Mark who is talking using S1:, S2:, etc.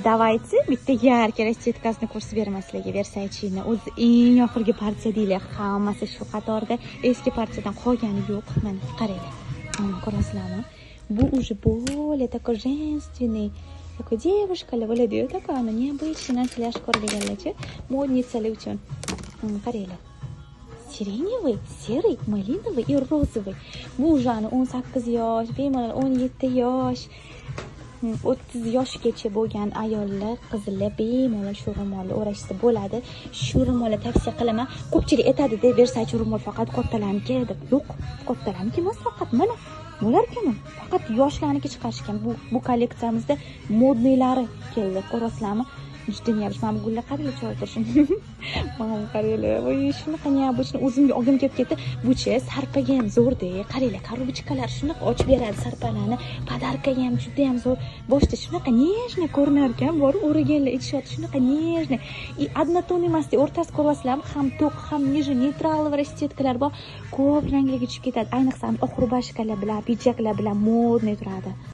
S1: Давайте bitta яркий расцветка sini ko'rsatib beraman sizlarga. Versacheni o'zi eng oxirgi partiya deylik, hammasi shu qatorda, eski partiyadan qolgani yo'q. Mana, qaranglar. Mana, ko'rasizlarmi? Bu уже более такой женственный, такой девушка lar bo'ladiyu, такой необычный narsalar yaxshi ko'radiganlarchi, модница lar uchun. Qaranglar, сиреневый, серый, малиновый и розовый. Bu уже 18 yosh, bemalol 17 yosh, 30 yoshgacha bo'lgan ayollar, qizlar bemalol shu ro'molni o'rashsa bo'ladi. Shu ro'molni tavsiya qilaman. Ko'pchilik aytadida, Versace ro'mol faqat kattalarniki deb. Yo'q, kattalarniki emas faqat, mana bularkimi, faqat yoshlarniki chiqarishgan. Bu kolleksiyamizda модный lari keldi, ko'rasizlarmi? Juda необычный. Mana bu gullar, qaranglar, chiroyli turishini. Mana bu, qaranglar, voy, shunaqa необычный, o'zimga olgim kelib ketdi. Buchi sarpaga ham zo'rda, qaranglar, коробочка lar shunaqa ochib beradi sarpalarni. Подарка ga ham juda ham zo'r. Boshida shunaqa нежный ko'rinar ekan, borib o'raganlar aytishyapti, shunaqa нежный и однотонный emasda. O'rtasi, ko'ryapsizlarmi, ham to'q, ham нежный, нейтраловый расцветка lar bor, ko'p ranglarga tushib ketadi. Ayniqsa oq рубашка lar bilan, pidjaklar bilan модный turadi.